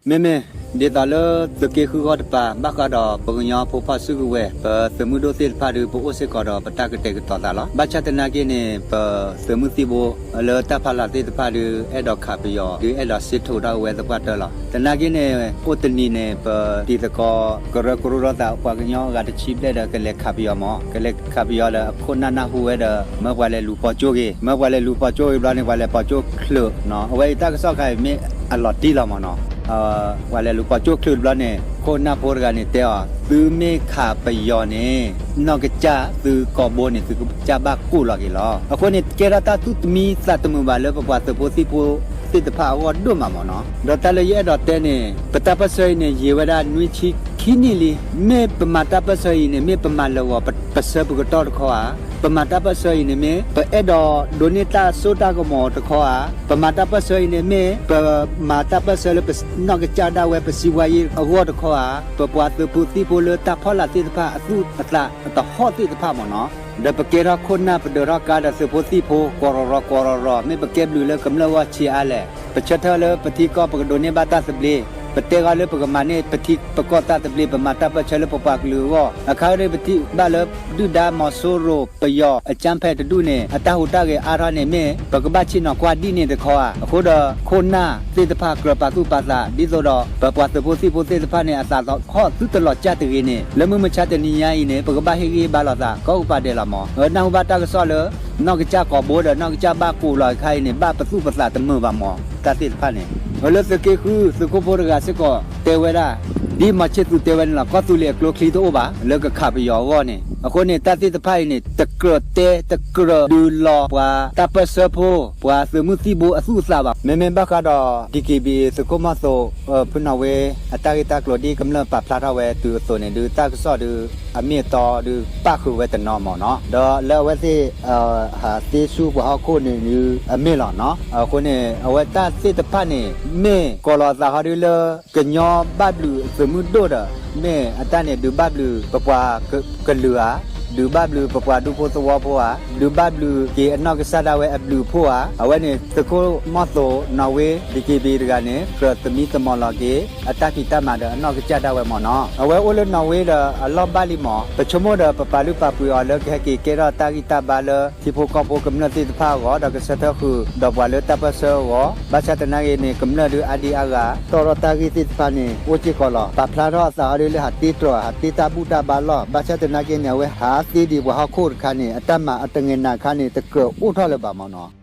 မ့မ့ၢ် ဒ်သိးလၢသုးက့ဃုဂီၢ်တပၤ ဘၣ်ဃးဒီးပှၤကညီဖိဖီၣ်စုကဝဲၤ ပသုးမုၢ်ဒိၣ်သ့ၣ်တဖၣ်ဒီး ပအိၣ်စ့ၢ်ကီးဒီးပတၢ်ကတဲာ်ကတီၤသးလီၤ. ဘၣ်ဆၣ်သနာ်က့န့ၣ် ပသုးမုၢ်သံၣ်ဘိလၢတၢ်ဖီလာ်သ့ၣ်တဖၣ်ဒီး အဲၣ်ဒိးခးပယီၤ ဒီးအဲၣ်ဒိးစ့ထိးထီၣ်ဝဲသပှၢ်တၢၢ်လီၤ. သနာ်က့န့ၣ် အိၣ်တနံၤန့ၣ် ပတံၤသကိးကရၢကရိထီၣ်သး ပှၤကညီအဂၤတဆံဘျဲၣ်ဒီး ကလဲၤခးပယီၤမး, ကလဲၤခးပယီၤဒီး အခိၣ်နၢ်နၢ်ဟူဝဲဒီး မၢပှၤလဲၤလူၤပိာ်ကၠိၣ်ဂ့ၤ, မၢပှၤလဲၤလူၤပိာ်ကၠိၣ်ဂ့ၤဘျီန့ၣ် ပှၤလဲၤပိာ်ကၠိၣ်ချုးနီၤ. အဝဲအံၤတၢ်ကစီၣ်ခါအံၤမ့ၢ်အလီၤတံၢ်လီၤမးနီၤ. ပှၤလဲၤလူၤပိာ်ကၠိၣ်ချုးတဘျီန့ၣ် ခိၣ်နၢ်ဖိတဂၤန့ၣ်တဲအီၤ သုမ့ၢ်ခးပယီၤန့ၣ် နီၢ်ကစၢ်သုကိာ်ဘိန့ၣ် သုကစၢ်ဘၣ်ကိၢ်လီၤက့ၤလီၤ. အဃိန့ၣ် ကဲထီၣ်တၢ်သူၣ်တမံသးတမုာ်ဘၣ်လၢပပှၤသုးဖိသံၣ်ဖိသ့ၣ်တဖၣ်အဂီၢ်ဒိၣ်မးမးနီၤ. ဒီးတၢ်လၢယအဲၣ်ဒိးတဲန့ၣ် ပတၢ်ပၢၢ်ဆၢအံၤန့ၣ် ယံာ်ဝဲဒၣ်နွံဆံခံနံၣ်လံ. မ့ၢ်ပမၤတၢ်ပၢၢ်ဆၢအံၤန့ၣ် မ့ၢ်ပမၤလၢာ်ဂီၤပဆၢပကတီၢ်တခီဧါ. ပမၤတၢ်ပၢၢ်ဆၢအံၤန့ၣ်မ့ၢ် ပအဲၣ်ဒိးဒိးန့ၢ်တၢ်စိတၢ်ကမီၤတခီဧါ. ပမၤတၢ်ပၢၢ်ဆၢအံၤန့ၣ်မ့ၢ် ပမၤတၢ်ပၢၢ်ဆၢလၢပနီၢ်ကစၢ်ဒၣ်ဝဲ ပစံးဝါယ့အဂီၢ်တခီဧါ. ပပှၤသုးဖိသံၣ်ဖိလၢတၢ်ဖီလာ်သ့ၣ်တဖၣ်အသူၣ်အသးအတဟီၣ်သ့ၣ်တဖၣ်မးနီၤ. ဒီးပကဲထီၣ်ခိၣ်နၢ်ပဒၢးထီၣ်ကါဒီးသုးဖိသံၣ်ဖိ ကွီၢ်ရီၢ်ရီၢ်ကွီၢ်ရီၢ်ရီၢ် မ့ၢ်ပကဲဘျုးလၢကမျၢၢ်ဂီၢ်ဆံးအါလဲၣ်. ပဆၢထၢၣ်လၢပထံကီၢ်ပကဒိးန့ၢ်ဘၣ်တၢ်သဘျ့, ပတဲဂီၤလၢပကမၤန့ၢ်ပထံပကီၢ်တၢ်သဘျ့ ပမၤတၢ်ပၢၢ်ဆၢလၢပပှၤကလုာ်အဂီၢ်. အခါဒီးပထံၣ်ဘၣ်လၢဒုၣ်ဒါမီၤစိရိၤပယီၤအကၠၢဖဲးတဒူၣ်န့ၣ် အတၢ်ဟူးတၢ်ဂဲၤအါထီၣ်န့ၣ်မ့ၢ် ပကဘၣ်ဆ့ၣ်နီၤကွၢ်ဒ်န့ၣ်တခီဧါ. အဃိဒီးခိၣ်နၢ်သ့ၣ်တဖၣ်ကြၢးပာ်သူၣ်ပာ်သး ဒ်သိးဒီးပပှၤသုးဖိသံၣ်ဖိသ့ၣ်တဖၣ်န့ၣ် အသးသဟီၣ်သုတလီၤကၢ်တဂ့ၤန့ၣ် လၢမုၢ်မဆါတနံၤညါအံၤန့ၣ် ပကဘၣ်ဟ့ၣ်ဂံၢ်ဟ့ၣ်ဘါလိာ်သး ကီကပၤဒဲးလီၤမး. အနီၢ်ဟူဘၣ်တၢ်ကစီၣ်လၢ နီၢ်ကစၢ်ကိာ်ဘိဒီး နီၢ်ကစၢ်ဘၣ်ကိးလီၤအခါအံၤန့ၣ် ဘၣ်ပသူၣ်ပသးတမုာ်ဘၣ်မး တၢ်သ့ၣ်တဖၣ်န့ၣ်. အလၢသုးက့ဃု သုးခိၣ်ဖိတဂၤစ့ၢ်ကီးတဲဝဲဒၣ် ဒ်မီၤဆ့သူတဲဝဲန့ၣ်လီၤ. ကီၢ်သူလ့ၤအကျိချံတအိၣ်ဘၣ် လၢကခးပယီၤအဂီၢ်န့ၣ်. အဃိန့ၣ် တၢ်သ့ၣ်တဖၣ်အံၤန့ၣ် တကြၢးတဲတကြၢးဒုးလီၤပှၤတၢ်ပၢၢ်ဆၢဖိ ပှၤသုးမုၢ်သံၣ်ဘိအသူၣ်အသးဘၣ်. မ့မ့ၢ်ဘၣ်ဃးဒီး DKBA သုးခိၣ်မီၢ်သိး ဖုနီၣ်ဝ့ အတၢ်ဂ့ၢ်တၢ်ကျိၤဒ်ကမျၢၢ်ပာ်ဖျါထီၣ်ဝဲတုၤအသိးန့ၣ် ဒုးတၢ်ကစီၣ်ဒုး အမ့ၢ်အတီဒုးပၣ်ဃုာ်ဝဲတနီၤမးနီၤ. ဒီးလၢအဝဲသ့ၣ် ဟးသ့ဆူပှၤဟီၣ်ခိၣ်န့ၣ်ဒုးအမ့ၢ်လီၤနီၤ. အဃိန့ၣ် အဝဲတၢ်သ့ၣ်တဖၣ်န့ၣ် မ့ၢ်ကိးလီၤအသးဟီဒုးလၢ ကညီဘၣ်ဘျုးသုးမုၢ်ဒိၣ်ဒီး မ့ၢ်အတၢ်န့ၣ်ဒုးဘၣ်ဘျုးပပှၤကလုာ်ဧါ, ဒုးဘၣ်ဘျုးပပှၤဒူဖိသဝီဖိဧါ, ဒုးဘၣ်ဘျုးက့ၤအနီၢ်ကစၢ်ဒၣ်ဝဲအဘျုးအဖှိၣ်ဧါ. အဝဲန့ၣ် သုးခိၣ်မီၢ်သိးနီၣ်ဝ့ DKBA တဂၤန့ၣ် ကြၢးသမံသမိးလီၤက့ၤ အတၢ်ဖံးတၢ်မၤဒီးအနီၢ်ကစၢ်ဒၣ်ဝဲမးနီၤ. အဝဲအိၣ်လၢနီၣ်ဝ့ဒီးအလီၢ်ဘၣ်လံမး, ပဆိကမိၣ်ဒီးပပာ်လုၢ်ပာ်ပှ့ၤအီၤလၢကဟဲက့ၤကဲထီၣ်တၢ်ဂံၢ်တၢ်ဘါလၢ ထံဖိကီၢ်ဖိကမျၢၢ်သ့ၣ်တဖၣ်အဂီၢ် ဒီးကဆၢထၢၣ်ဃုာ်ဒီးပှၤလၢတၢ်ပၢၢ်ဆၢအဂီၢ်. ဘၣ်ဆၣ်သနာ်က့န့ၣ် ကမျၢၢ်ဒုးအါဒံအါဂၤ တီၣ်ထီၣ်တၢ်ဂ့ၢ်သ့ၣ်တဖၣ်န့ၣ် အိၣ်စ့ၢ်ကီးလီၤ. ပာ်ဖျါထီၣ်အသးဟီဒုးလၢဟးတ့တြီၤ ဟးတ့တၢ်ဘူၣ်တၢ်ဘါလီၢ်. ဘၣ်ဆၣ်သနာ်က့န့ၣ် အဝဲဟးသ့ဒံးပှၤဟီၣ်ခိၣ်တခါန့ၣ် အတၢ်မၤအတဂ့ၤနာ်ခါန့ၣ် တကြၢးအိၣ်ထီၣ်လၢၤဘၣ်မးနီၤ.